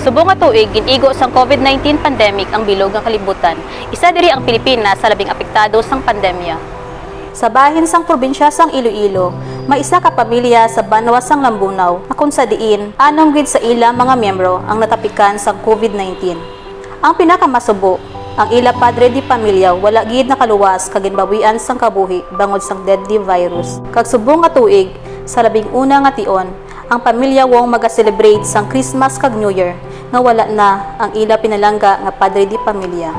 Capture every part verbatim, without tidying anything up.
Subong nga tuig, gin-igo sang covid nineteen pandemic ang bilog nga kalibutan. Isa diri ang Pilipinas sa labing apektado sang pandemya. Sa bahin sang probinsya sang Iloilo, may isa ka pamilya sa banwa sang Lambunao na kung sa diin anom gid sa ila mga miyembro ang natapikan sang covid nineteen. Ang pinakamasubo, ang ila padre de pamilya wala gid nakaluwas kag ginbawian sang kabuhi bangod sang deadly virus. Kag subong nga tuig, sa labing una nga tion, ang pamilya Wong maga-celebrate sang Christmas kag New Year nga wala na ang ila pinalangga nga padre de pamilya.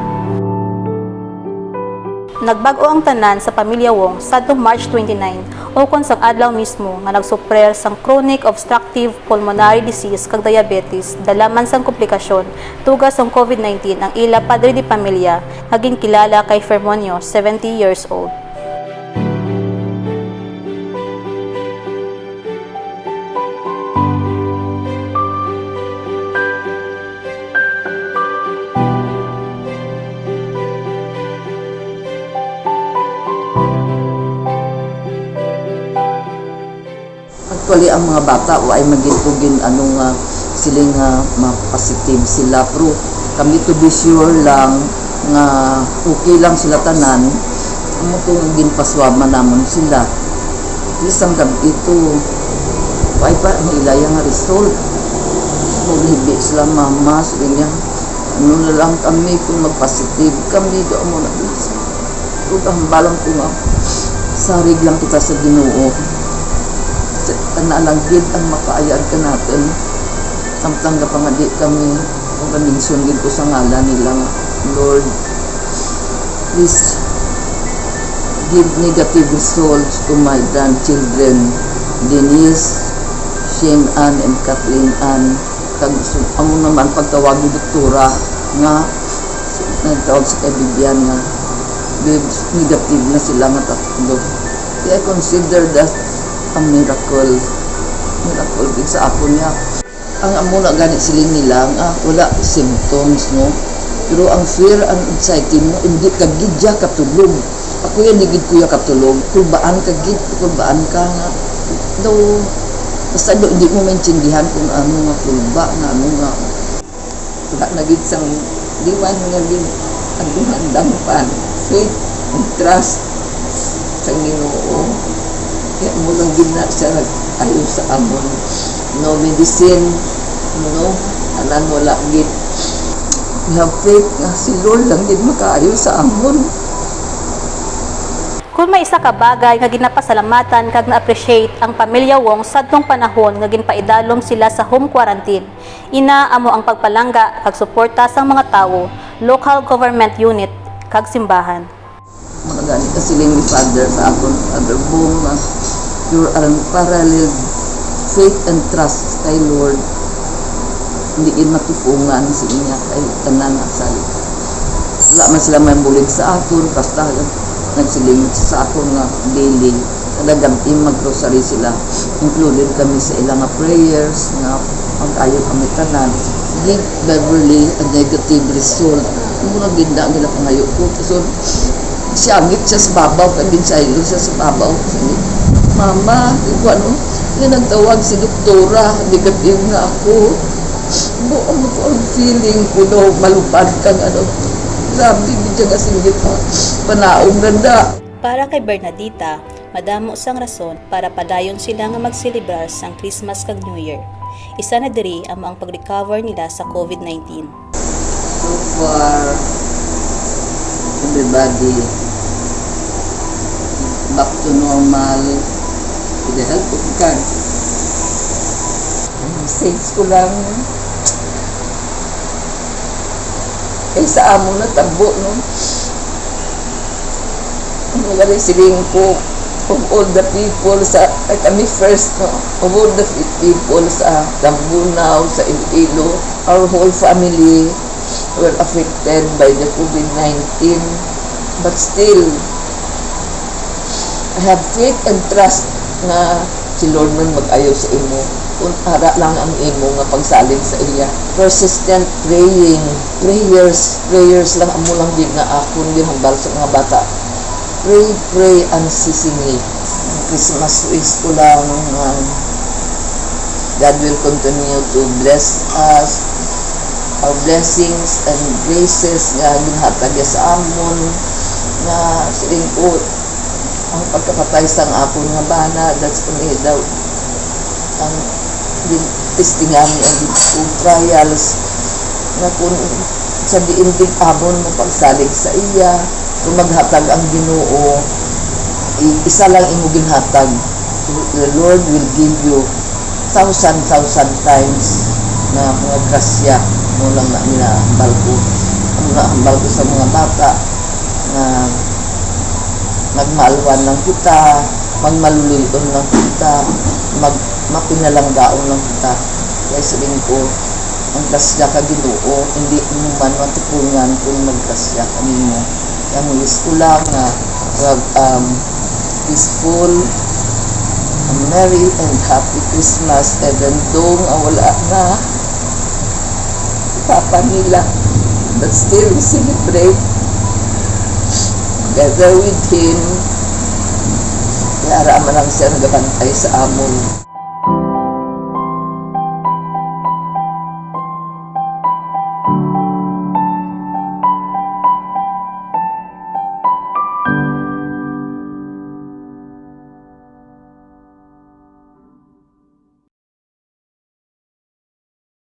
Nagbag-o ang tanan sa pamilya Wong sadtong March twenty-nine, ukon sang adlaw mismo nga nagsuprer sang chronic obstructive pulmonary disease kag diabetes dala man sang komplikasyon tuga sang covid nineteen ang ila padre de pamilya nga ginkilala kay Fermonio, seventy years old. Actually, ang mga bata, wa ay magin ko gin-, ano nga, siling nga ma-positive sila. Pero kami, to be sure lang nga okay lang sila tanan, amo to nga ginpaswab man namon sila. At least ang gab-i to, wa ay pa ang ilaya nga result. Maghibi sila, "Mama," sabi niya, "ano na lang kami kung mag-positive kami, do mo na." Ug ang balang ko nga, sarig lang kita sa Ginoo. Kana lang gid ang makaayad kanaton. Samtang gapangadi kami, ug namention gid ko sa ngalan nila nga, "Lord, please give negative results to my grandchildren, Denise, Shane Ann, and Kathleen Ann." Kag su-, amo naman pagtawag ni doktora nga nagtawag sa kay Bibian nga, "Babes, negative na sila nga tatlo." Kaya I consider that a miracle. Miracle gid sa ako niya. Ang amo na gani siling nila nga wala symptoms, no? Pero ang fear and anxiety mo, hindi ka gid ya katulog. Ako yan, di gid ko ya katulog. Kulbaan ka gid, kulbaan ka nga. Daw, basta daw, hindi mo maintindihan kung ano nga kulba, nga ano nga. Wala na gid sang liwan nga gin-, ang ginhandang pan. Faith and trust sa Ginoo. Kaya mo lang gid na siya nag-ayo sa amon. No medicine, no, anan wala gid. We have faith nga si Lord lang gid makaayo sa amon. Kung may isa ka bagay nga ginapasalamatan kag na-appreciate ang pamilya Wong sadtong panahon nga ginpaidalom sila sa home quarantine, ina amo ang pagpalangga kag suporta sang mga tawo, local government unit, kag simbahan. Mga gani ka siling ni Father sa akon, Father Bong, nga your unparalleled faith and trust kay Lord, hindi gid matupungan sa iya kay tanan na salig. Wala man sila may bulig sa akon, basta nagsiling sa akon nga daily, kada gab-i mag-rosary sila. Included kami sa ila nga prayers, nga mag-ayo kami tanan. Give Beverly a negative result. Amo lang gid na ang ginapangayo ko. So, siyangit siya sa babaw, kag ginsaylo siya sa babaw. Sabi, "Mama," ko ano, nga nagtawag si doktora, negative na ako. Buang ko ang feeling ko daw, malupad ka nga daw. Grabe, gid siya nga singgit pa. Panaog na da. Para kay Bernadita, madamo sang rason para padayon sila nga magselebrar sang Christmas kag New Year. Isa na diri amo ang pag-recover nila sa covid nineteen. So far, everybody back to normal with the help of God. Ang message ko lang, kay sa amo natabo, no? Ano nga rin siling ko, of all the people sa, ay, kami first, no? Of all the pe-, people sa Lambunao, sa Iloilo, our whole family were affected by the covid nineteen. But still, I have faith and trust nga si Lord man mag-ayo sa imo. Kung ara lang ang imo nga pagsalig sa iya. Persistent praying, prayers, prayers lang amo lang gid nga akon ginhambal sa mga bata. Pray, pray unceasingly. Ang Christmas wish ko lang, um, God will continue to bless us, Our blessings and graces nga ginhatag niya sa amon, nga siling ko, ang pagkapatay sang akon nga bana, that's only the, ang gin-, testingan ang gid ko trials, nga kung sa diin gid amon mapagsalig sa iya, kung maghatag ang Ginoo, i-, isa lang imo ginhatag, the Lord will give you thousand, thousand times na mga grasya. Mo lang na ginahambal ko. Ang ginahambal ko sa mga bata nga magmaalwan lang kita, magmaluloy-on lang kita, mag, mapinalanggaon lang kita. Kaya siling ko, ang grasya ka Ginoo, hindi mo man matukungan kung maggrasya kanimo. Ang wish ko lang nga, um, peaceful, a merry and happy Christmas, even though nga wala na Papa nila. But still, we celebrate together with him. Kaya ara man lang siya nagabantay sa amon.